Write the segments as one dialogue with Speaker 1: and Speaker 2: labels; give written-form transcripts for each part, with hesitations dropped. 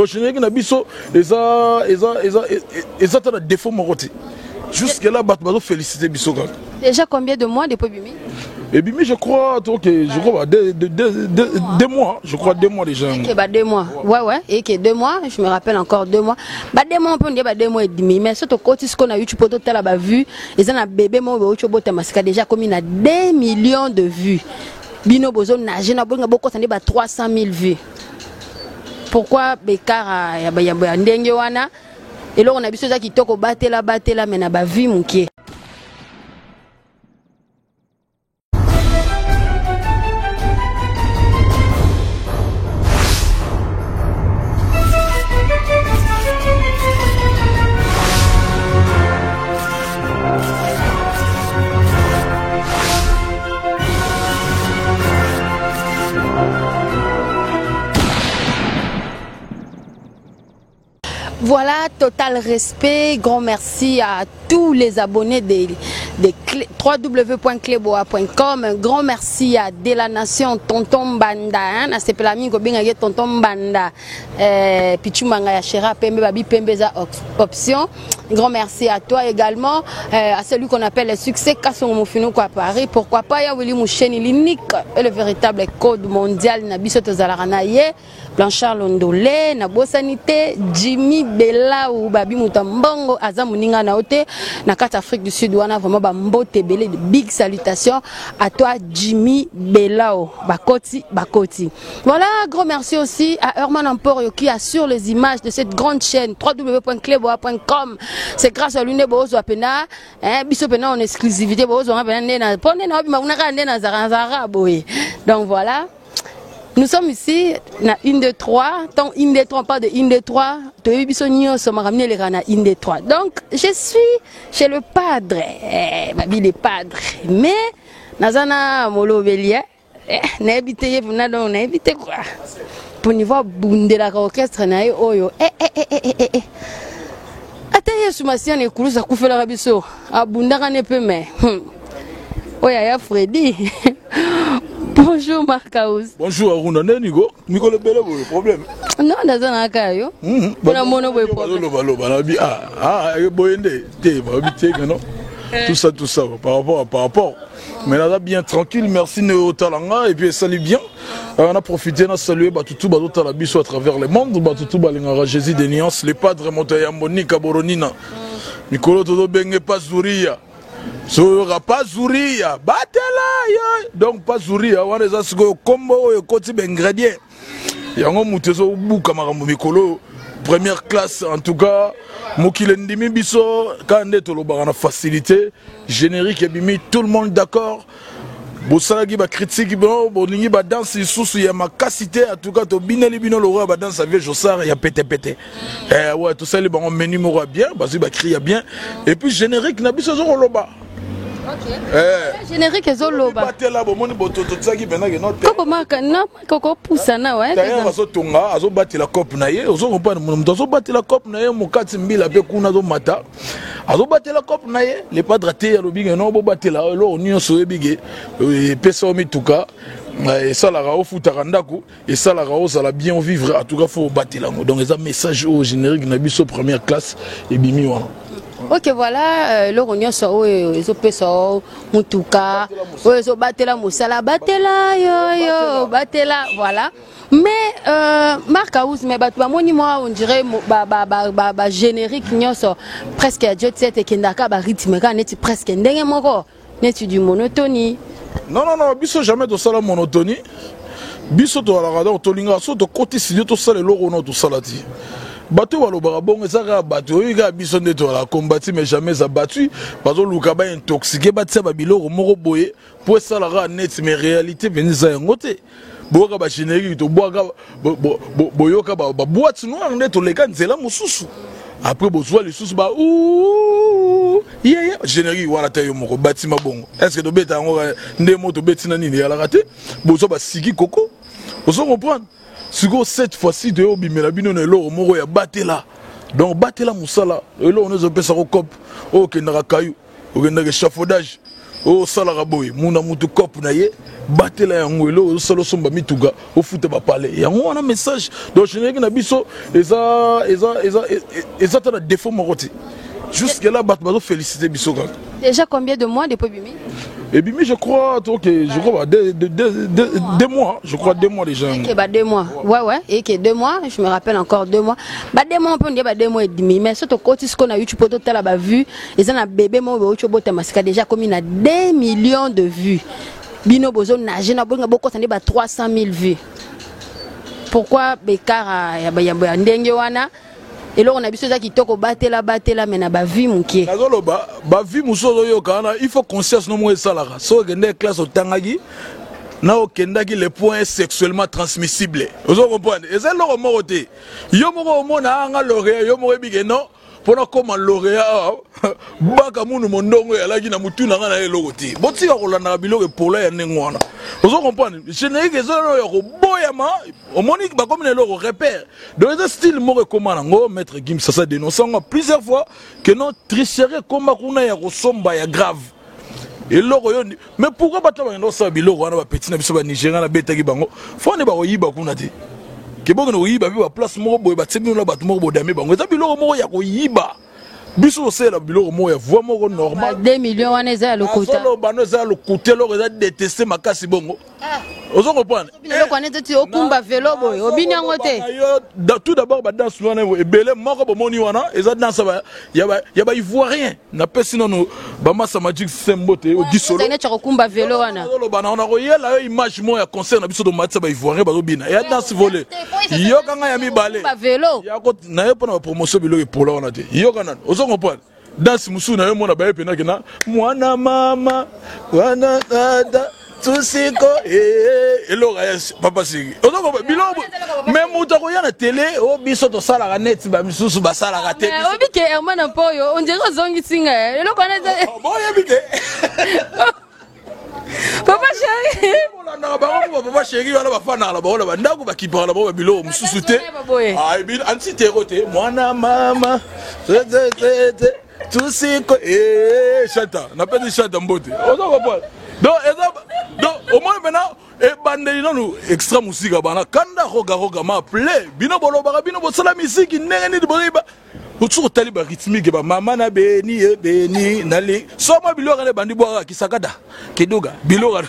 Speaker 1: Donc générique na biso eza eza eza eza ta na défaut moko te. Jusque là bato bazo féliciter biso kaka.
Speaker 2: Déjà combien de mois depuis bimi?
Speaker 1: Ebimi, je crois, ok, je crois, 2 mois, je crois 2 mois déjà.
Speaker 2: Ok, bah 2 mois. Ouais, et que 2 mois, je me rappelle encore 2 mois. Bah 2 mois, on peut dire bah 2 mois et demi. Mais surtout, quand ce qu'on a eu, tu peux total bah vu, et ça, un bébé, moi, bah, tu déjà commis à 2 millions de vues. Bino bozo nager na bonga boko ba 300 000 vues. Pourquoi bekara ya ba ya ndenge wana eloko na biso eza kitoko batela batela me na ba vues mokie? Voilà, total respect, grand merci à tous les abonnés de www.cleboa.com. Un grand merci à De la Nation, Tonton Banda, hein, na sepela mingi kobenga Tonton Banda, Pichumanga ya Shera Pembe, Babi Pembe za option. Grand merci à toi également, à celui qu'on appelle le succès Kassongo Mofinoko à Paris. Pourquoi pas, ya Willy Moucheni, l'unique et le véritable code mondial, na biso tozalaka na ye. Blanchard Londole, na bosani te, Jimmy Belau, Babi Mutambongo, aza moninga na ote, na kati Afrique du Sud, wana vraiment ba mbote belé, big salutations à toi Jimmy Belau, bakoti, bakoti. Voilà, gros merci aussi à Herman Emporio qui assure les images de cette grande chaîne www.cleboa.com. C'est grâce à lui bozo pena, hein, biso pena en exclusivité bozo pena nena, pone na obima kuna nena zara zara boye. Donc voilà. Nous sommes ici, na 1, 2, 3. Tant 1, 2, 3, on parle de 1, 2, 3. Toyebi biso nyonso, makambo eleka na 1, 2, 3. Donc, je suis chez le padre. Eh, babi le padre. Mais, nazana molobeli, eh, nayebi te ye mpena donc nayebi te quoi. Po niveau abundelaka orchestre na ye oyo. Eh, eh, eh, eh, eh, eh. Ata Yesu Masiya na ekulusu akufelaka biso, abundaka ne mpe me. Oyo aya Freddy. Bonjour Marcaus.
Speaker 1: Bonjour Aruna, nde niko mikolo ebele boye problème.
Speaker 2: Non, naza na kaka yo. Mpona mono boye problème.
Speaker 1: Bazoloba loba nabi ah ah boye nde te babi te que non. Tout ça, tout ça par rapport à par rapport. Mais naza bien tranquille, merci ne otala nga et puis esali bien. On a profité na saluer batutu bazotala biso à travers le monde, batutu balingaka Jésus de Nuance, le padre Motoya Monica Boronina. Mikolo tozobenge pa Zuria. Soyoka pa Zuria, batela yo. Donc pa Zuria wana eza sikoyo kombo oyo ekoti ba ingrédients. Yango moto ezobuka makambo mikolo première classe en tout cas mokili endimi biso kaka nde tolobaka na facilité générique ebimi, tout le monde d'accord. Bosalaki bacritique, bino bolingi badanse lisusu ya makasi te. En tout cas tobineli bino loro ya badanse ya vieux Josar ya petepete. Eh, ouais, tosali bango menu moko ya bien, bazwi bacri ya bien et puis générique na biso ezokoloba.
Speaker 2: Eh. Générique ezoloba.
Speaker 1: Batela bomoni boto totiaki mpena ke no te.
Speaker 2: Koko Marka na koko pusana wa.
Speaker 1: D'ailleurs azotonga, azobatela cope na ye, ozokomprendre, moto azobatela cope na ye mokati mbila mpe kuna azomata, azobatela cope na ye. Le padre te alobi ke no bobatela eloko nyonso oyebi ke epesa yo mituka, esalaka ofutaka ndako, esalaka ozala bien vivre. En tout cas faut obatela yango. Donc eza message oyo générique na biso première classe ebimi wana.
Speaker 2: Ok, voilà, eloko nyonso oyo ezopesa yo motuka, oyo ezobatela mosala, batela yoyo, batela, voilà. Mais Marc House, mais bato bamoni mwa on dirait ba générique nyonso presque ya Jet Set ekendaka ba rythme kaka neti presque ndenge moko, neti du monotonie.
Speaker 1: Non, non, non, biso jamais tosala monotonie. Biso tozalaka, donc tolingaka so tokoti studio tosala eloko ono tosala ti bato oyo balobaka bongo eza kaka bato oyo kaka biso nde tozalaka combati mais jamais eza battu. Bazoluka baintoxiquer, batia babiloko moko boye po esalaka neti, mais réalité mpenza eza yango te. Boyoka bagénérique tobwaka, boyoka baboîte noire nde toleka nzela mosusu, après bozwa lisusu ba yeye générique wana te. Yo moko batima bongo, est ce que tobeta yango nde mo tobeti na nini? Eyalaka te. Bozwa basiki koko, ozo comprendre. Sikoyo cette fois-ci toye obimela bino na eloko moko ya batela. Donc batela mosala, eloko no ezopesako cope oyo okendaka kayu, okendaka échafaudage. Oyo osalaka boye, muna mutu cope na ye, batela yango eloko ozosala, osomba mituka, ofuta bapale yango wana. Message donc générique na biso eza eza eza eza ta na défaut moko te. Jusque là bato bazofélicité biso kaka.
Speaker 2: Déjà combien de mois depuis ebimi?
Speaker 1: Ebimi, je crois, ok, je crois bah, 2 mois, je crois, 2 mois déjà.
Speaker 2: Ok, bah 2 mois, ouais, et que 2 mois, je me rappelle encore 2 mois, bah 2 mois, on peut dire bah 2 mois et demi. Mais surtout côté ce qu'on a eu, tu peux total ba vues eza na bébé moko bauti obotama sika, déjà komi na 2 millions de vues. Bino bozo nage na bolinga bokota nde ba 300 000 vues. Pourquoi bekara ya bayambo ya ndenge wana? Eloko na biso eza kitoko, batela batela, me na bavues mokie.
Speaker 1: Nazoloba bavues mosusu ozoyoka wana, il faut conscience no moko esalaka. Soki okende classe, otangaki na okendaki, le point sexuellement transmissible, ozo comprendre, eza eloko moko te. Yo moko omona anga lauréat, yo moko ebike non mpona koma lauréat awa. Baka munu mondongo eyalaki na mutu na ngai na ye eloko te. Botika kolandaka biloko epola ya ndenge wana, ozo comprendre. Générique eza oyo ya koboyama. Omoni bakomi na eloko repère, donc eza style moko ekóma nango. Maître Gims asa dénonce yango plusieurs fois que non, tricherie ekóma kuna ya kosomba ya grave eloko yo. Mais pourquoi bato bakenda kosala biloko wana? Bapeti na biso banigérien nabetaki bango fo nde bakoyiba kuna te, ke bokende koyiba mpe baplace moko boye, batie bino na bato moko bodame bango. Eza biloko moko ya koyiba. Biso tosalela biloko moko ya voix moko normal.
Speaker 2: 2 millions wana eza ya lokuta.
Speaker 1: Azoloba no eza ya lokuta, eloko eza déteste makasi bongo, ozo comprendre.
Speaker 2: Eloko wana ezoti okumba velo boye, obini yango te.
Speaker 1: Tout d'abord badanse wana ebele moko bomoni wana eza danse ya baivoirien. Napesi nano bamasa Magic Sembo te ogisolo.
Speaker 2: Neti kokumba velo wana.
Speaker 1: Oloba na koyela yo image moko ya concert na biso, tomatisa baivoirien bazobina ya danse vole. Yokanga ya mibale na ye mpona bapromotion biloko epola wana te. Yoka nano, ozo comprendre, danse mosusu na yo mona baye mpenaki na mwana mama wana tata tusiko eloko ya papa siki, ozokoba biloko. Me moto akoya na tele o biso tosalaka neti bamisusu basalaka te.
Speaker 2: Oyebi ke Herman mpo oyo ondire ozongisi ngai eloko wana.
Speaker 1: Boyebi te.
Speaker 2: Papa chéri.
Speaker 1: Olandaka bango po bapapa chéri wana bafandaka na bango na bandako, bakipaka na bango babiloko mosusu te. Antitero te, mwana mama tusiko chata, napesi chata mbote, oza comprendre. Donc eza, donc omoni mpena ebandeli nanu extra musika bana kanda rogaroga ma ple. Bino bolobaka bino bosala misiki ndenge nini? Boyeba soki otali barythmique, bamama na beni e beni nali soma biloko wana ebandi bwaka kisakada kiduga biloko wana.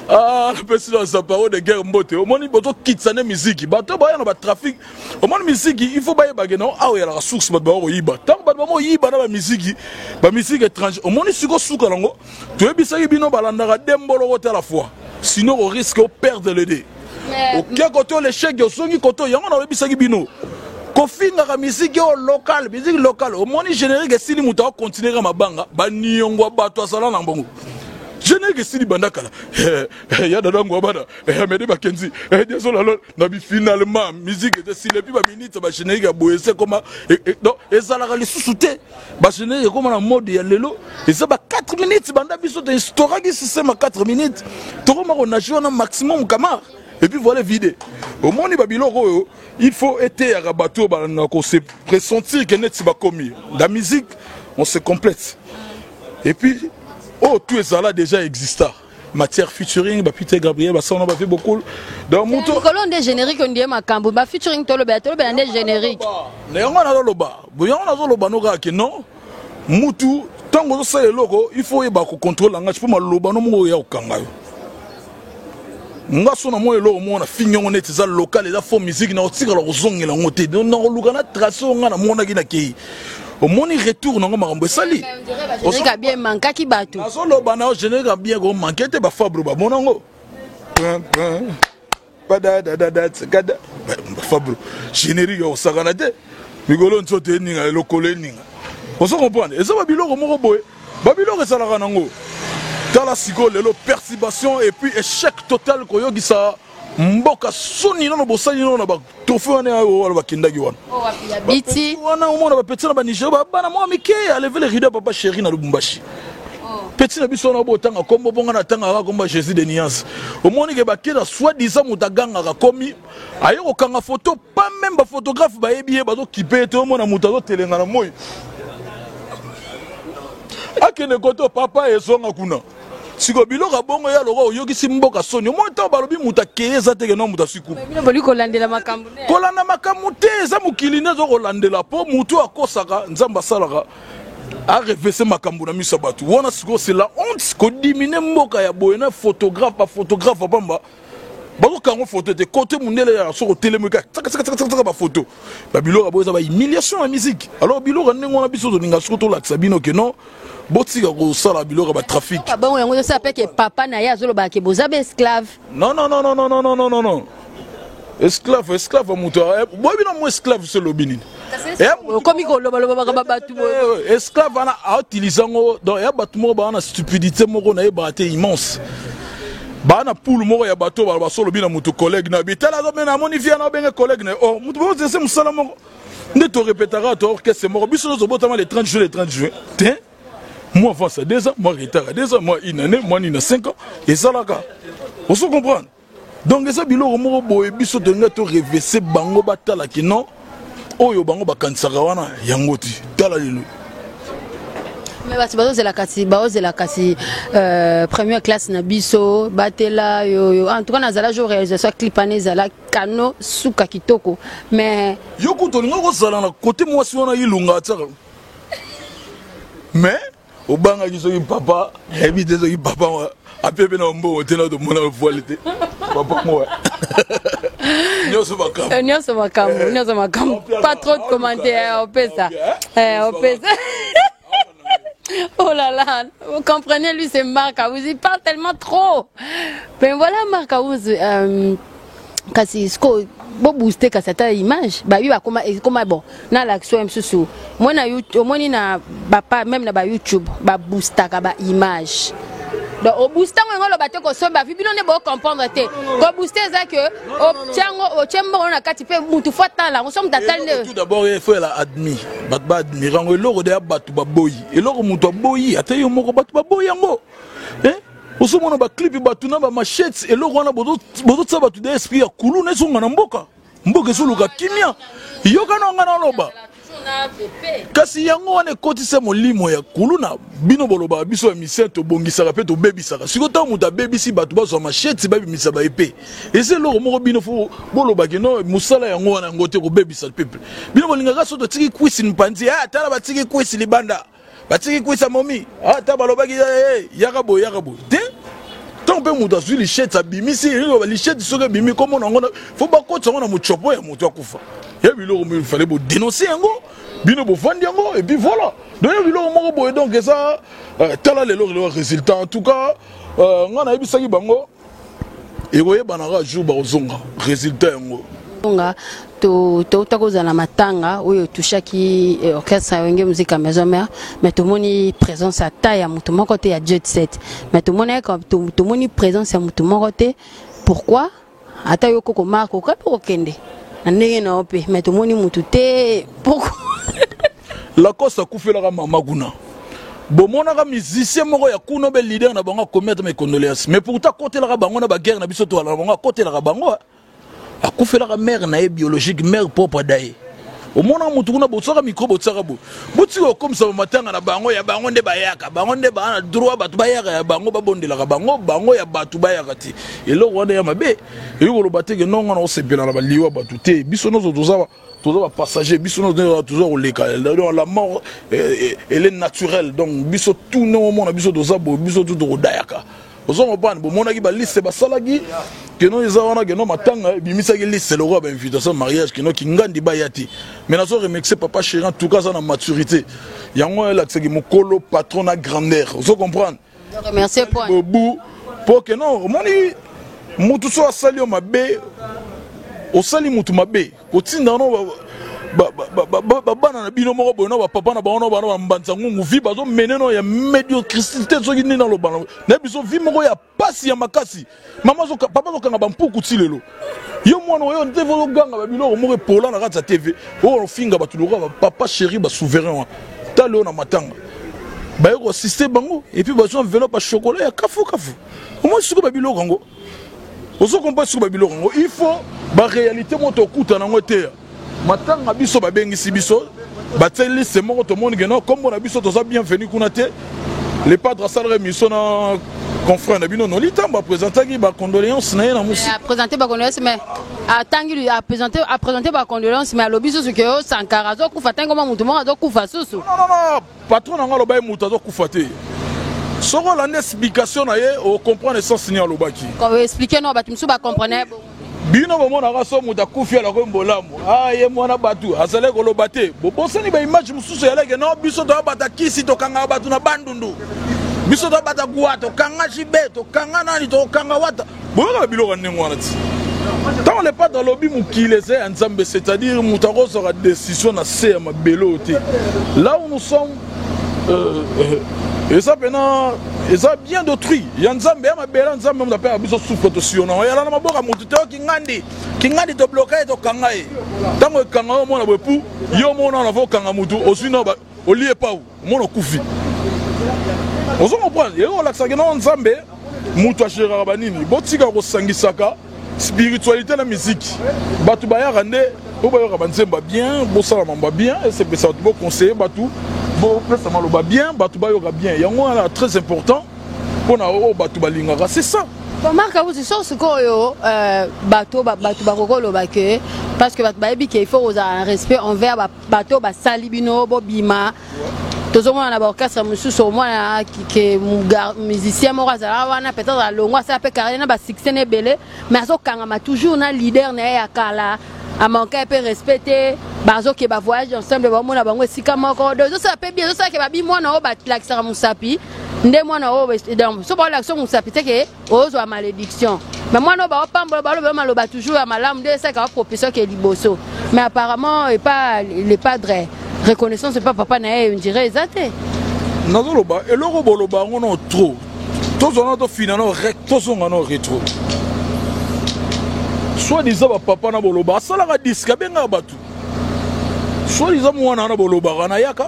Speaker 1: Ah, napesi na zaparo de guerre mbote. Omoni bozokitisa nde miziki, bato baya na batrafic. Omoni miziki, il faut bayebake no awa eyalaka source. Bato baya koyiba, ntango bato bamoyiba na bamiziki, bamiziki étranger. Omoni siko suka nango, toyebisaki bino balandaka demboloko te à la fois, sinon orisque operdre le dé. Oke koto l'échec, ozongi koto yango. Nayebisaki bino kofingaka miziki oyo local, miziki local. Omoni générique esili, moto akocontinue kaka mabanga baniongo ya bato azala na mbongo. Générique esili banda kala ya dadango bana mede bakenzi diazolalo na bi. Finalement musique eza esili, et puis baminute bagénérique ya boye ese ekoma, donc ezalaka lisusu te. Bagénérique ekoma na mode ya lelo, eza ba 4 minutes. Banda biso toinstauraki système ya 4 minutes, tokoma konage wana maximum kamar, et puis voilà, vide. Omoni babiloko oyo, il faut eteyaka bato oyo balingaka kose pressentir ke neti bakomi la musique. On se complète, et puis oyo tout ezala déjà exista matière featuring bapite Gabriel basala na bafe beaucoup.
Speaker 2: Donc moto likolo nde générique ondie makambo ba featuring, tolobela tolobela nde générique.
Speaker 1: Na yango nazoloba, yango nazoloba no kaka ke non, mutu ntango ozosala eloko, il faut oyeba kocontrôle langage, mpo maloba no moko oya kokanga yo. Nga so na mwa eloko moko na fingi yango neti eza local, eza faux musique, na kotikala kozongela yango te. Nakoluka na trace oyo nga namonaki nakei. Omoni retour nango, makambo esali.
Speaker 2: Générique bien mankaki bato.
Speaker 1: Nazoloba na yo, générique bien komanke te. Bafabre bamona yango, Fabre générique ya kosakana te. Mikolo nzoto eninga, lokolo eninga, ozo comprendre. Eza babiloko moko boye, babiloko ezalaka nango. Tala sikoyo lelo, perturbation et puis échec total, koyokisa mboka soni. Nano bosali nano na batrophée wana oyo wana bakendaki wana.
Speaker 2: Biti.
Speaker 1: Wana omona bapeti na banigeria, babana mwa mike alever le rideau, papa chéri na Lubumbashi. Peti na biso wana botanga kombo bonga na tangaka kombo Jésus de Nuance. Omoni ke bakenda, soi disant moto agangaka komi aye kokanga photo, pas même baphotographe bayebi ye, bazokipe ye te. Omona moto azotelenga na moi. Akende koto papa ezonga kuna. Siko biloko ya bongo ya lokola oyokisi mboka soni. Omoni ntango balobi moto akeye eza te ke non moto aswi kupe.
Speaker 2: Bino boli kolandela makambo ne.
Speaker 1: Kolanda makambo te eza mokili nde ezo kolandela mpo moto oyo akosaka Nzambe asalaka arevese makambo na miso ya bato wana. Sikoyo c'est la honte kodimine mboka ya boye na photographe, baphotographe ya pamba bazokanga foto te kote mundele ya soki otelemi kaka tsaka bafoto babiloko ya boye eza bahumiliation ya musique. Alors biloko ya ndenge wana biso tolinga soki tolakisa bino ke non, botika kosala biloko ya batrafic.
Speaker 2: Bongo yango ezosala mpe ke papa na ye azolobaka ke boza baesclave.
Speaker 1: Non, non, non, non, non, non, non, non, non, esclave, esclave ya moto boyebi na mo esclave so elobi nini?
Speaker 2: Okomi kolobalobaka bato.
Speaker 1: Esclave wana autilize yango. Donc ya bato moko baa na stupidité moko nayebaka te immense, baa na poule moko ya bato baloba so olobi na moto collègue na bitala azomena amoni via na obenge collègue na oh moto bozese mosala moko nde torepetaka to orchestre moko. Biso nyonso botama le 30 juin, le 30 juin te, moi avance à 2 ans, moi retard à 2 ans, moi une année, moi nini na 5 ans ezalaka. Ozo comprendre? Donc eza biloko moko boye biso tolinga torevese bango batalaki non oyo bango bakanisaka wana yango ti tala lelo.
Speaker 2: Mais bato bazozela kasi, baozela kasi première classe na biso batela yoyo. En tout cas nazala jour réalisation ya clip wana ezala kano suka kitoko, mais
Speaker 1: yo kutu olinga kozala na kote mwasi wana ilunga atiaka, mais obangaki soki papa ayebi te, soki papa apepe na mbongo te na tomona voile te papa ngo nyonso makambo.
Speaker 2: Nyonso makambo, nyonso makambo. Pas trop de commentaires opesa, opesa. Oh là là, vous comprenez, lui c'est Marc House, il parle tellement trop. Ben voilà Marc House, kasi siko bobooste kasi ata image babi bakoma ekoma bon na l'action ya mosusu mona omoni na bapa même na bayoutube baboostaka baimage. Donc obooste yango, yango oloba te kosomba vi bino nde bocomprendre te. Kobooste eza ke otiango, otie mbongo na kati mpe mutu fo atala yango so mutu atali nde.
Speaker 1: Tout d'abord il faut ela admis, bato baadmire yango. Eloko de ya bato baboyi, eloko moto aboyi ata yo moko, bato baboyi yango. Ozomona baclip bato na bamachete, eloko wana bozotia bato de esprit ya kuluna ezonga na mboka. Mboka ezoluka kimia, yoka na nga naloba kasi yango wana ekotisa molimo ya kuluna. Bino bolobaka biso ya misien tobongisaka mpe tobebisaka. Sikoyo ntango moto abebisi, bato bazwa machete babimisa baepe, eza eloko moko bino fo bolobaki no mosala yango wana yango te kobebisa peuple. Bino bolingaka so totiki kwisi mpanzi, tala batiki kwisi libanda, batiki kwisa momi, ata balobaki yaka boye, yaka boye te. Ntango mpe moto azwi lichete abimisi lichete, soki ebimi komona yango fo bakotisa yango na mochopo ya moto akufa. Ya biloko moko fallait bodénonce yango, bino bovandi yango et puis voilà. Donc ya biloko moko boye, donc eza tala lelo lelo résultat. En tout cas nga nayebisaki bango ekoyebanaka jour bakozonga résultat yango.
Speaker 2: Nga touta kozala na matanga oyo etushaki orchestre ya Wenge Musica Maison Mère, mais tomoni présence ata ya motu moko te ya Jet Set, mais tomoni tomoni présence ya motu moko te. Pourquoi? Ata yo koko Mark okoki mpe kokende na ndenge na yo mpe, mais tomoni motu te, pourquoi?
Speaker 1: Lacoste akufelaka mama kuna, bomonaka musicien moko ya kuna be leader na bango akomi ata mes condoléances? Mais pourtant akotelaka bango na baguerre na biso toala na bango, akotelaka bango. Akufelaka mère na ye biologique, mère propre da ye. Omonaka motu kuna? Botiaka micro, botiaka boye. Botika kokomisa bamatanga na bango ya bango nde bayaka, bango nde baa na droit. Bato bayaka ya bango, babondelaka bango, bango ya bato bayaka te. Eloko wana ya mabe eyi koloba te ke nonga na kosepela na baliwa bato te. Biso nyonso toza bapassager, biso nyonso toza koleka. Donc la mort, elle est naturelle. Donc biso tout ndenge omona biso toza boye, biso tu tokodayaka. Ozo comprendre? Bomonaki baliste basalaki keno eza wana keno matanga ebimisaki liste lokola bainvitation mariage keno kingandi baya te. Mais nazo remercier papa chéri, en tout cas aza na maturité, yango elakisaki mokolo patron na grandeur. Ozo comprendre?
Speaker 2: Remercier point.
Speaker 1: Bobu mpo keno omoni mutu so asali yo mabe, osali mutu mabe, kotinda no babana na bino moko boye na bapapa na bango na bana bambanza ngungu vi bazomene no ya médiocrité soki nini naloba na biso vi moko ya pasi ya makasi. Mama papa azokanga bampuku ti lelo. Yo mwana oyo nte ozoganga babiloko moko epola na kati ya TV oyo ofinga bato lokola bapapa chéri basouverain wana. Tala oyo na matanga baye koassiste bango et puis bazwa enveloppe ya chocolat ya kafu kafu. Omoi sikoyo babiloko yango, ozo comprendre? Sikoyo babiloko yango il faut baréalité moko tokutana yango eteya. Matanga biso babengisi biso, batie liste moko, tomoni ke no kombo na biso toza bienvenu kuna te. Le Padre asalaka émission na confrère na bino Noli Tamba, apresentaki bacondoléance na ye na mosi.
Speaker 2: Apresente bacondoléance, mais atangi apresente apresente bacondoléance, mais alobi susu ke o Sankara azokufa, ntango ma motu moko azokufa susu.
Speaker 1: Non, non, non, patron na nga aloba ye moto azokufa te. Soki olandi explication na ye, ocomprendre essence nini alobaki.
Speaker 2: Explique no, bato mosusu bacomprene.
Speaker 1: Bino bomonaka so moto akufi alako mbolamu, ah, ye mwana bato azalaki koloba te. Bobosani baimage mosusu eyalaki no, biso toyabata kisi, tokangaka bato na Bandundu, biso toyabata gwa, tokanga jibe, tokanga nani, tokanga wata. Boyokaka biloko ya ndenge wana ti ntango Le Padre alobi mokili eza ya Nzambe, c'est-à-dire moto akozwaka décision na se ya mabele oyo te. Là où nous sommes, eza mpena eza bien d'autrui ya Nzambe, ya mabele ya Nzambe. Moto apeka biso souffle, tosiyona oyala na maboko ya motu te. Oyo kingandi kingandi, tobloka ye, tokanga ye. Ntango ekanga yo, omona boye pu yo omona wana fo okanga motu, ozwi na olie pau, omona okufi. Ozo comprendre? Eko olakisaki nao Nzambe moto agéraka banini. Botika kosangisaka spiritualité na musique. Bato bayaka nde oyo bayoka banzemba bien, bosala mambo bien, esepesa bato, boconseille bato, bopesa maloba bien, bato bayoka bien. Yango wana très important mpona oyo bato balingaka, c'est ça.
Speaker 2: Bon, Marc Abuzi, so sikoyo bato bakoki koloba ke parce que bato bayebi ke il faut kozala na respect envers bato basali bino bobima. Tozomona na baorchestre mosusu, omona ke musicien moko azalaka wana, peut-être alongwa, asala mpe carrière na basuccès na ebele, mais azokangama toujours na leader na ye ya kala, amanke mpe respect te. Bazoke bavoyage ensemble, baomona bango esika moko. Donc ezosala mpe bien, ezosala ke babi mwana oyo balakisaka mosapi nde mwana oyo. Donc so baolakisa mosapi te ke ozwa malédiction, mais mwana oyo baopambola, baloba maloba toujours ya malamu, nde esalaka bapropulsion ke liboso. Mais apparemment epa Le Padre, reconnaissance epa papa na ye, on dirait eza te.
Speaker 1: Nazoloba eloko boloba yango no trop. Tozwa na tofina no rec, tozonga no rétro. Soit disant bapapa na boloba asalaka disque, abengaka bato. Soit disant mwana wana bolobaka nayaka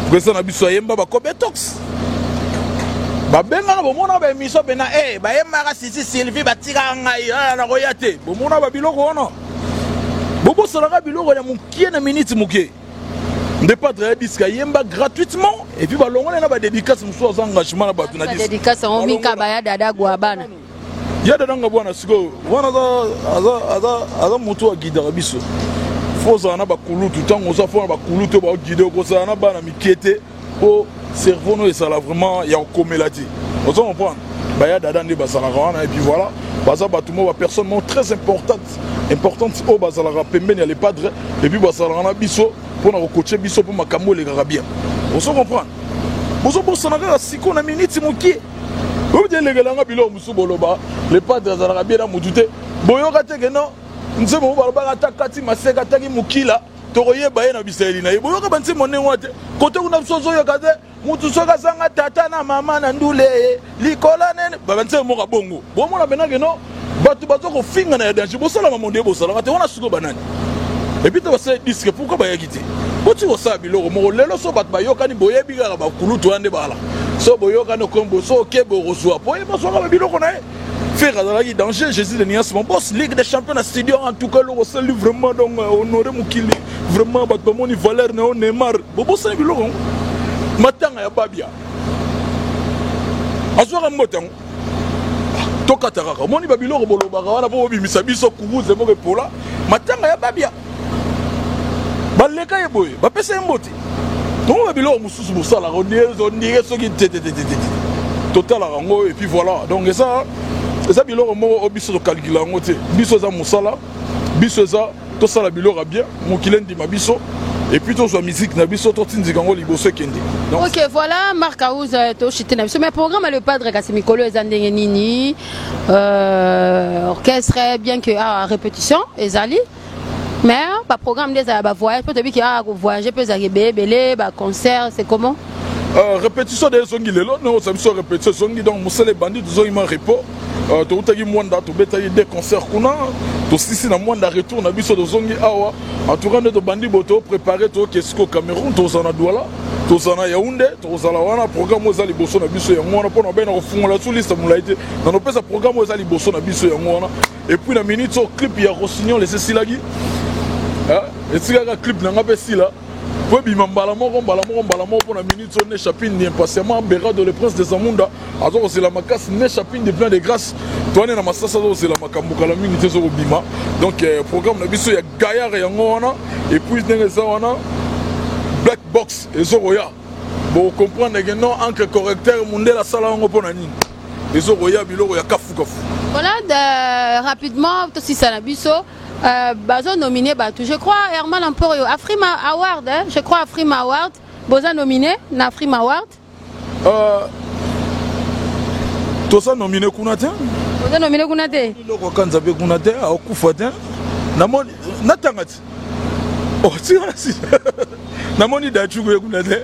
Speaker 1: président na biso, ayemba bakobetox, babengaka. Bomona baémission mpena e bayembaka sisi Sylvie, batikaka ngai nakoya te. Bomona babiloko wana, bobosanaka biloko ya mokie na minute moke. Nde Padre ya disque ayemba gratuitement et puis balongoli na badédicace mosusu, aza engagement na bato na
Speaker 2: disque. Dédicace yango mikaba ya dada gwa bana.
Speaker 1: Ya dada nga bwana sikoyo wana aza motu aguidaka biso. Fo ozala na bakulutu. Ntango oza fo na bakulutu oyo baoguide, okozala na bana mike te, mpo cerveau no ezala vraiment ya kokomela te. Oza comprendre? Baya dada nde bazalaka wana. Et puis voilà, baza bato mo bapersonne mo très importante oyo bazalaka pembeni ya Le Padre et puis bazalaka na biso mpona kokotie biso mpo makambo elekaka bien. Ozo comprendre? Bozobosana kaka sikoyo na miniti mokie oyo te elekelanga biloko mosusu. Boloba Le Padre azalaka bien na motu te. Boyoka te ke non, nzembo mo balobaka ata kati maseka ataki mokila, tokoyeba ye na bisaleli na ye. Boyoka banzembo ndenge wana te. Kote kuna biso ozoyoka te, mutu soki azanga tata na mama na ndule likolo nene, banzembo moko bongo. Bomona mpena ke non, bato baza kofinga na ya danger. Bosala mamondo ye bosalaka te wana. Sikoyo banani et puis te basala disque, pourquoi bayaki te? Boti kosala biloko moko lelo so bato bayokani, boyebi kaka bakulutu wana nde bala so boyokani okombo so okebe okozwa po ye bazwaka babiloko na ye. Ferre azalaki danger. Jésus de Nias, mon boss, Ligue des champions na studio. En tout cas eloko osali vraiment, donc honoré mokili vraiment, bato bamoni valeur na yo. Neymar, bobosani biloko yango. Matanga ya Babia, azwaka mbote yango. Tokata kaka, omoni babiloko bolobaka wana mpo bobimisa biso kubuze moko epola. Matanga ya Babia, baleka ye boye, bapesa ye mbote. Tongo babiloko mosusu bosalaka, ondire soki tetetetete totalaka yango. Et puis voilà, donc eza biloko moko oyo biso tokalkula yango te. Biso eza mosala, biso eza tosala biloko ya bien, mokili endima biso et puis tozwa musique na biso, totindika yango liboso ekende.
Speaker 2: Ok, voilà, Marc House, toshite na biso. Mais programme Le Padre kasi mikolo eza ndenge nini? Orchestre, bien que ah, répétition ezali, mais baprogramme nde ezala bavoyage, mpo toyebi ke ah, kovoyage mpe ezalaka ebele ebele, baconcert, c'est comment?
Speaker 1: Répétition de ezongi lelo, ndenge oza biso répétition ezongi, donc mosala ebandi, tozongi ma repos. Toutaki Mwanda, tobetaki deux concert kuna, tosisi na Mwanda, retour na biso, tozongi awa. En tout cas nde tobandi bo topréparé, toke siko Cameroun, tozala na Douala, tozala na Yaounde, tozala wana. Programme oyo eza liboso na biso yango wana, mpona obena kofungola su liste molai te, na nopesa programme oyo eza liboso na biso yango wana. Et puis na minute oyo, clip ya Rossignol esesilaki, etikaka clip na nga mpe esila. Po ebima mbala moko, mbala moko, mbala moko mpo na minute oyo Nesha Pindi impatiemment Berado le prince de Zamunda aza kozela makasi. Nesha Pindi plein de grâce, toane na masasa aza kozela makambo kala mingi te ezokobima. Donc programme na biso ya gaillard yango wana. Et puis ndenge eza wana, black box ezokoya, bocomprendre que non, encre correcteur mundele asala yango mpo na nini, ezokoya biloko ya kafukafu.
Speaker 2: Voilà, rapidement tosisa na biso, bazo nominé bato, je crois Herman Emporio, Afrima Award, hein? Je crois Afrima Award, boza nominé na Afrima Award.
Speaker 1: Toza nominé kuna te.
Speaker 2: Boza nominé kuna te.
Speaker 1: Eloko akanza mpe kuna te, akokufa te. Namoni natanga ti, oh, tika si namoni dachuku ye kuna te.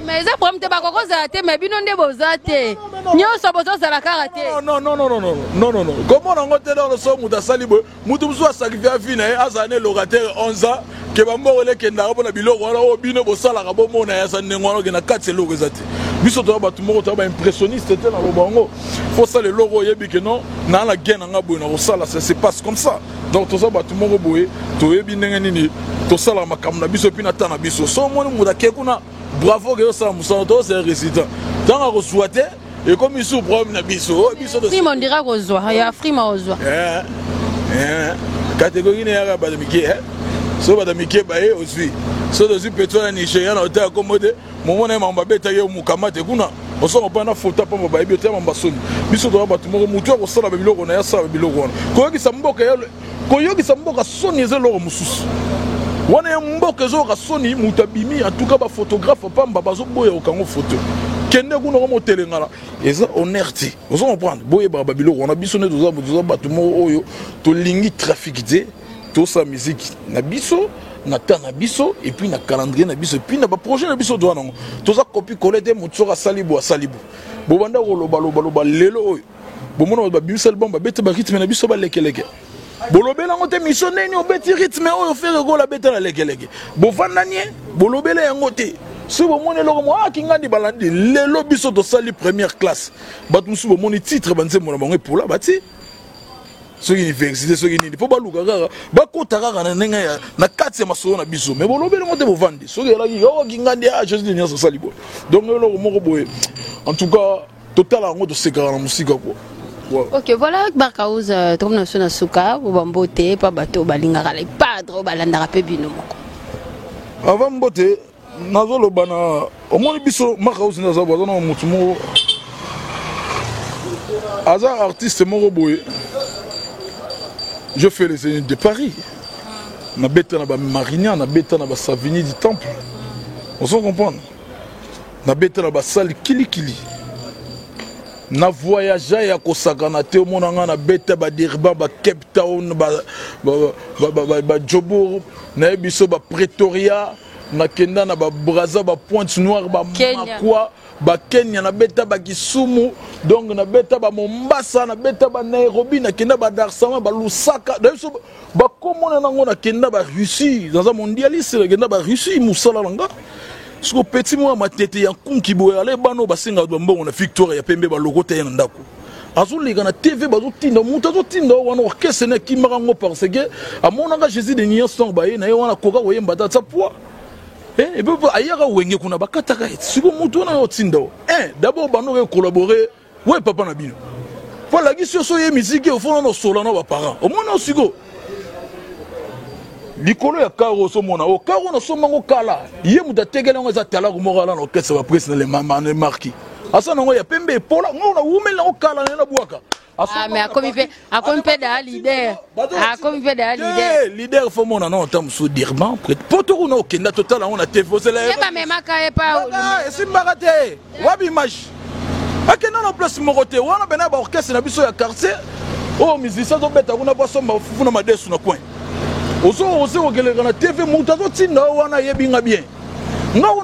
Speaker 2: Mais eza problème te, bakokozala te, mais bino nde boza te, nyonso bozozala kaka te.
Speaker 1: Non, non, non, non, non, non, non, non, komona yango te. Donc so moto asali boye, moto mosusu asacrifie avi na ye, azala ne locataire 11 ans, ke bamboko elekendaka mpona biloko wana oyo bino bosalaka. Bomona ye aza ndenge wana, okenda kati eloko eza te. Biso toya bato moko, toya baimpressionniste te. Naloba yango, fosala eloko oyebi ke non, naa na gain na nga boye na kosala, ça se passe comme ça. Donc toza bato moko boye, toyebi ndenge nini tosalaka makambo na biso, et puis na ta na biso. So omoni moto ake kuna, bravo, ke osala mosala, tozala résultat. Ntango akozwa te, ekomi su problème na biso oyo biso.
Speaker 2: Frima ondira kozwa ya Frima ozwa.
Speaker 1: Catégorie ne yaka bato mike, so bato mike baye ozwi, so tozwi petro na Nigeria na hotel akombo te, momona ye mambo babetaki ye mokama te kuna, osongo mpo na foto pamba bayebi ote mambo asoni. Biso toza bato moko, motu akosala babiloko na ye, asala babiloko wana. Koyokisa mboka, koyokisa mboka soni eza eloko mosusu wana ya mboka ezoyoka soni. Moto abimi, en tout cas baphotographe pamba bazoboya kokango foto. Kende kuna komotelengana, eza honneur te. Ozo comprendre? Boyebaka babiloko wana. Biso nde toza bato moko oyo tolingi trafic te. Tosala musique na biso na temps na biso, et puis na calendrier na biso, et puis na baprojet na biso. Toza nango, toza copie colle te. Moto soki asali bo, asali bo, bobanda kolobaloba. Lelo oyo bomona bato babimisa album, babeti barythme na biso, balekeleke, bolobela yango te. Mission ndeni obeti rythme oyo Ferre Gola abeta na lekeleke, bovandani ye, bolobela yango te. Soki bomoni eloko mo akingandi balandi, lelo biso tosali première classe. Bato mosusu bomoni titre banzembo na bango epola, bati soki université, soki nini, mpo baluka kaka bakota kaka na ndenge na kati ya masolo na biso. Mais bolobeli yango te, bovandi. Soki elaki oyo kingandi, a Jésus de nyonso asali boye. Donc eloko moko boye, en tout cas totala yango, tosekaka na mosika quoi.
Speaker 2: Ouais. Ok, voilà, Barkaouz, tokomi na biso na suka. Bambote mpa bato balingaka le padre, oyo balandaka mpe bino moko.
Speaker 1: Avant mbote, nazoloba na omoni biso Mark nde aza aza na motu moko, aza artiste moko boye. Je fais les Zénith de Paris, nabeta na bamarignan, nabeta na basavigny du Temple, ozo comprendre, nabeta na basale kilikili, na voyage ya kosakana te. Omona nga nabeta badurban, bacape Town, bajobourg, nayebi biso bapretoria, nakenda na babraza, bapointe Noire, bamakwa, bakenya, nabeta bakisumu, donc nabeta bamombasa, nabeta banairobi, nakenda badar-salam, balusaka, nayebi biso bakomona nango, nakenda barussie, naza mondialiste, nakenda barussie, mosala na nga. Siko petit moko ya matete ya nkunki boye, ale bana oyo basengaka bambongo na Victoire ya pembe, balokota ye na ndako, azoleka na TV, bazotinda moto, azotinda wana orchestre na ekimaka yango parce que amonaka Jésus de nuance. Ntango baye na ye wana, akoka koyemba te, atia poids et puis ayaka wenge kuna, bakataka ye. Siko moto wana otinda o d'abord bando okocollabore we papa na bino, po alakisi yo so ye misiki, ofona na osola na baparent. Omona osiko likolo ya karo, osomona o karo nasombango kala, ye moto atekeli yango, eza talaku moko ala na orchestre bapresse na le marquis, asa nango ya pembe epola ngo na wumeli nango kala na ye na bwaka.
Speaker 2: Ah, mais akomi mpe da leader, akomi mpe da leader.
Speaker 1: Leader fo mona na ota mosusu Durban po tokuna okenda, totala yango na TV, ozela.
Speaker 2: Ye bamemaka ye pa.
Speaker 1: Esimbaka te, wabi image akenda na place moko te wana pena baorchestre na biso ya quartier oyo, musicien azobeta kuna po asomba fufu na madesu na coin. Ozo ose kokeleka na TV, moto azotinda yo wana ayebi nga bien. Nga oyo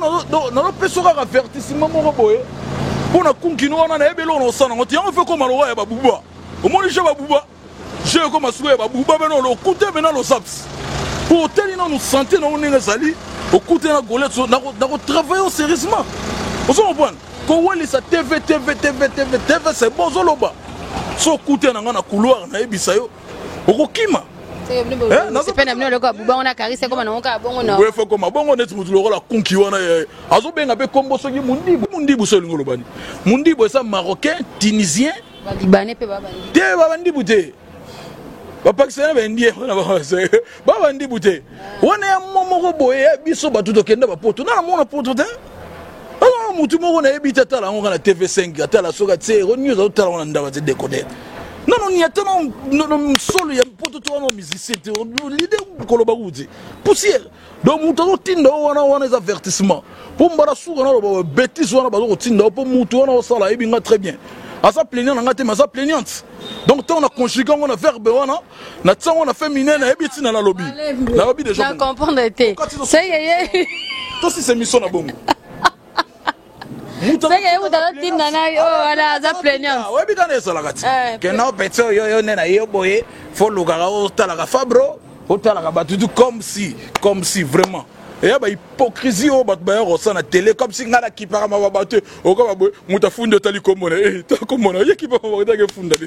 Speaker 1: nazopesa kaka avertissement moko boye mpo na kunkino wana, nayebi eloko na kosala yango te. Yango fe koma lokola ya babuba, omoni je babuba, je ekoma sikoyo ya babuba bena lokute mena losaps po oteli nanu santé na yo ndenge ezali, okute na golet nakotravaille sérieusement. Ozo comprendre? Kowelisa TV, TV, TV, TV, TV, c'est bon. Ozoloba so okute na nga na couloir, nayebisa yo okokima. Fo koma bongo neti motu lokola kunki wana azobenga mpe kombo soki mundibu. Mundibu so elingi olobani mundibu eza marocain, tunisien te, babandibu te, bapakistanais, baindien wana babandibu te. Wana ya mo moko boye ya biso bato tokenda bapoto na namona poto te. Azana motu moko nayebi te, atala yango kaka na TV5, atala soki atie ero news, azotala yango na ndako, atie décoder nano ni ata solo ya poto to wana musicien te. L'idée koloba kuti poussière. Donc moto azotinda o wana, wana eza avertissement mpo mbala suka naloba bétise wana. Baza kotinda o mpo motu wana osala, ayebi nga très bien, aza plaignant na nga te, mais aza plaignante. Donc ntango na conjugue yango na verbe wana, na tia yango na féminin, nayebi ntina nalobi, nalobi déjà.
Speaker 2: Na comprendre te, seke ye
Speaker 1: Tosisa émission na bongo.
Speaker 2: Seke ye moto azotinda na yo wana aza plaignante.
Speaker 1: Oyebi kana ezalaka ti kena opeti oyo yo nde na yo boye, fo olukaka otalaka Fabro, otalaka bato tu comme si vraiment eya bahypocrisie oyo bato baya kosala na télé, comme si ngai nakipaka maba bato. Okaba boye, moto afundi, otali kombo na ye, ta kombo na ye kipaka bakotaki efunda te,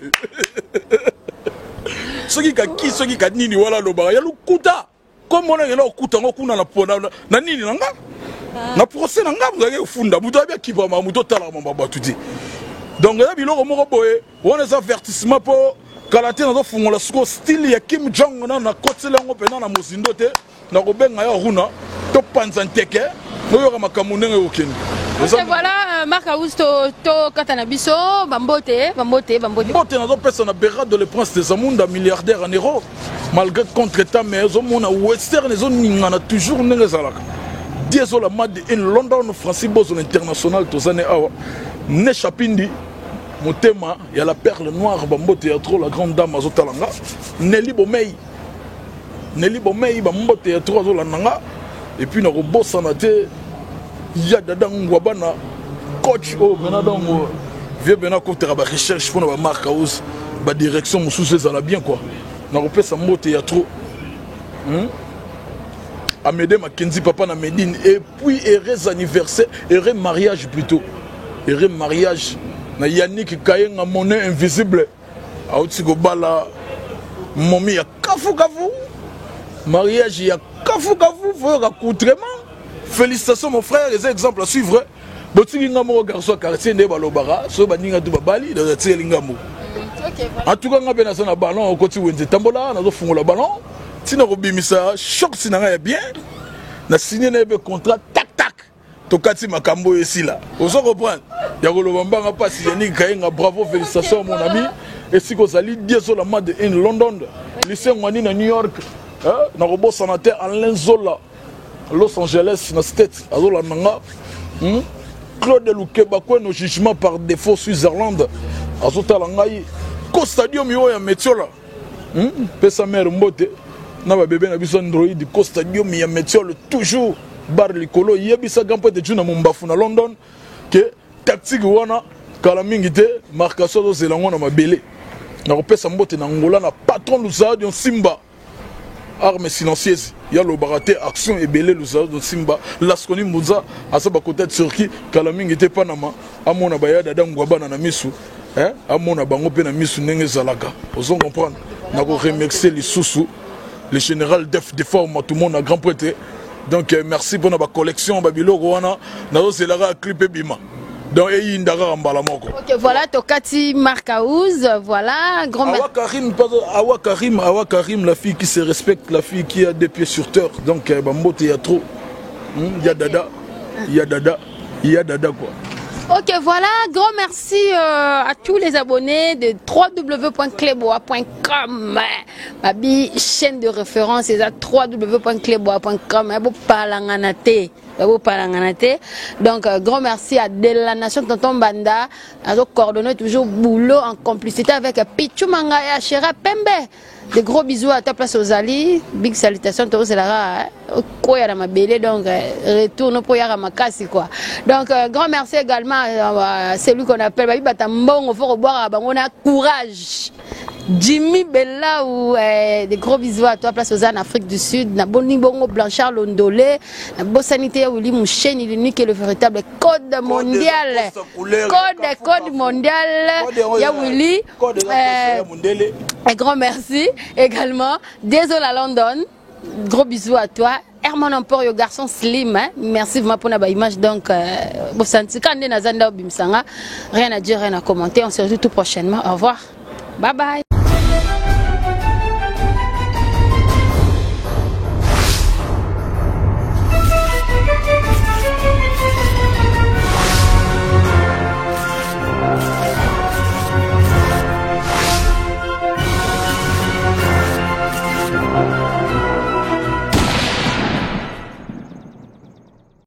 Speaker 1: soki kaki, soki kanini wana alobaka ya lokuta. Kombo na ngela okuta yango kuna na nini na nga na procès na nga, moto akeki kofunda moto abi akipama, moto otalaka mamba bato te. Donc eza biloko moko boye wana, eza avertissement mpo kala te nazofungola sikoyo style ya Kim Jong na nakotela yango mpena na mozindo te. Nakobenga yo Aruna, topanza nteke, oyoka makambo ndenge ekokende.
Speaker 2: Ok, voilà, Marc House, to kata na biso bambote, bambote, bambote.
Speaker 1: Mbote nazopesa na Berado, le prince de Zamunda, milliardaire en euro malgré contre-temps, mais ezomona western ezoningana toujours ndenge ezalaka. Diesola made in London, Francis Bozo international, toza ne awa ne Chapindi, motema ya la perle noire. Bambote ya trop, la grande dame azotala nga, Nelly Bomei, Nelly Bomei, bambote ya trop, azolanda nga. Et puis nakobosana te ya Dada Ngwabana, coach oyo mpena. Donc vie mpena akotaka barecherche mpona bamarque house, badirection mosusu ezala bien quoi. Nakopesa mbote ya trop, Amédée Makenzi, papa na Médine. Et puis heureux anniversaire, heureux mariage plutôt, heureux mariage na Yannick Kayenga, monnaie invisible, auti kobala momi ya kafu kafu, mariage ya kafu kafu, foyoka accoutrement. Félicitations mon frère, eza exemple à suivre. Botiki nga moko garçon ya quartier nde balobaka soki baninga tu babali, atikeli nga moko. En tout cas nga mpe naza na ballon, okoti wenze tambola, nazofungola ballon ntina kobimisa choc na ngai ya bien. Na signe na ye mpe contrat, tak tak, tokati makambo oyo esila. Ozo comprendre ya koloba mbanga mpasi. Yannick Kayenga, bravo, félicitations mon ami, esika ozali. Diesola made in London, lycée Ngwani na New York. Nakobosana te Alain Zola, Los Angeles na State, azolanda nga. Claude Lukeba Kweno, jugement par défaut, Switzerland, azotala ngai. Ko stadium oyo ya Metiola, Pesa mare mbote na babebe na biso Android. Ko stadium ya Metiole toujours bar likolo. Yebisa grand prêtre Juna Mombafu na London ke tactique wana kala mingi te, marcation azozela yango na mabele. Nakopesa mbote na Ngola na patron Luzardio Nsimba, arme silencieuse ya lobaka te, action ebele. Luzardio Nsimba, Lasconi Mbunza aza bakota ya Turquie kala mingi te, Panama amona baya Dada Ngwabana na misu, eh? Amona bango mpe na misu ndenge ezalaka, ozo comprendre. Nakoremercier lisusu le général def de forme matumona, grand prêtre. Donc merci mpona bacollection babiloko wana, nazozelaka clip ebima, donc eyinda kaka mbala moko.
Speaker 2: Ok, voilà, tokati Marc House, voilà, grand
Speaker 1: Awa Karim, Awa Karim, Awa Karim, la fille qui se respecte, la fille qui a des pieds sur terre. Donc bambote ya trop, Ya Dada, ya Dada, ya Dada quoi.
Speaker 2: Ok, voilà, grand merci à tous les abonnés de www.cleboa.com. Babi, chaîne de référence, c'est www.cleboa.com. Bo palangana te. Donc, grand merci à De la Nation, Tonton Banda, à coordonner toujours boulot en complicité avec Pichu Manga et Achera Pembe. Des gros bisous à ta place aux Ali. Big salutations, toi, c'est la quoi na mabele, donc retourne pour yara makasi quoi. Donc grand merci également à celui qu'on appelle Babi Batambongo, faut boire bango na courage. Jimmy Belau, eh, des gros bisous à toi, place aux en Afrique du Sud. Na boni bongo Blanchard Londolé, na bosanité ya Willy Moucheni, l'unique et le véritable code mondial. Code, code mondial. Ya Willy. Eh, un grand merci également. Désolé à London. Gros bisous à toi. Herman Emporio, garçon slim, hein? Merci vraiment pour la image. Donc, euh, rien à dire, rien à commenter. On se retrouve tout prochainement. Au revoir. Bye bye.